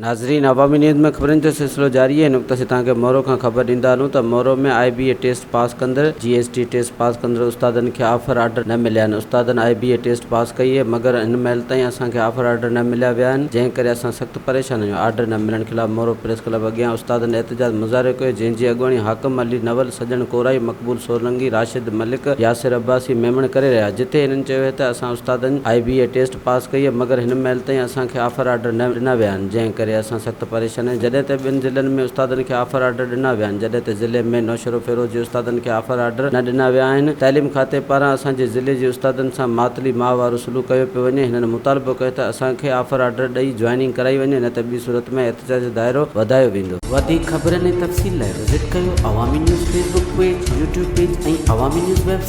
ناظرين عوامي نيوز ۾ خبرن جو سلسلو جاري آهي هن وقت اسين توهان کي مورو کان خبر ڏيندا هلون ته مورو ۾ آء بي اي ٽيسٽ پاس ڪندڙ جي ايس ٽي ٽيسٽ پاس ڪندڙ استادن کي آفر آرڊر نه مليا آهن استادن آء بي اي ٽيسٽ پاس ڪئي آهي مگر هن مهل تائين اسان کي آفر آرڊر نه مليا ويا آهن جنهن ڪري اسان سخت پريشان آهيون آرڊر نه ملڻ خلاف مورو پريس ڪلب اڳيان استادن احتجاج مظاهرو ڪيو جنهن جي اڳواڻي حاڪم علي نول سڄڻ ڪورائي، مقبول سولنگي، راشد ملڪ، ياسر عباسي ميمڻ ڪري رهيا، جتي هنن چيو ته اسان استادن آء بي اي ٽيسٽ پاس ڪئي مگر هن مهل تائين اسان کي آفر آرڊر نه ڏنا ويا آهن، جنهن ڪري اسان سخت پريشان آهيون، جڏهن ته ٻين ضلعن ۾ استادن کي آفر آرڊر ڏنا ويا آهن، جڏهن ته ضلعي ۾ نوشهروفيروز جي استادن کي آفر آرڊر نه ڏنا ويا آهن، تعليم کاتي پاران اسان جي ضلعي جي استادن سان ماتلي ماء وارو سلوڪ ڪيو پيو وڃي، هنن مطالبو ڪيو ته اسان کي آفر آرڊر ڏئي جوائننگ ڪرائي وڃي نه ته ٻي صورت ۾ احتجاج جو دائرو وڌايو ويندو. وڌيڪ خبرن ۽ تفصيل لاء وزٽ ڪيو Awami news Facebook page, YouTube page ۽ Awami news website.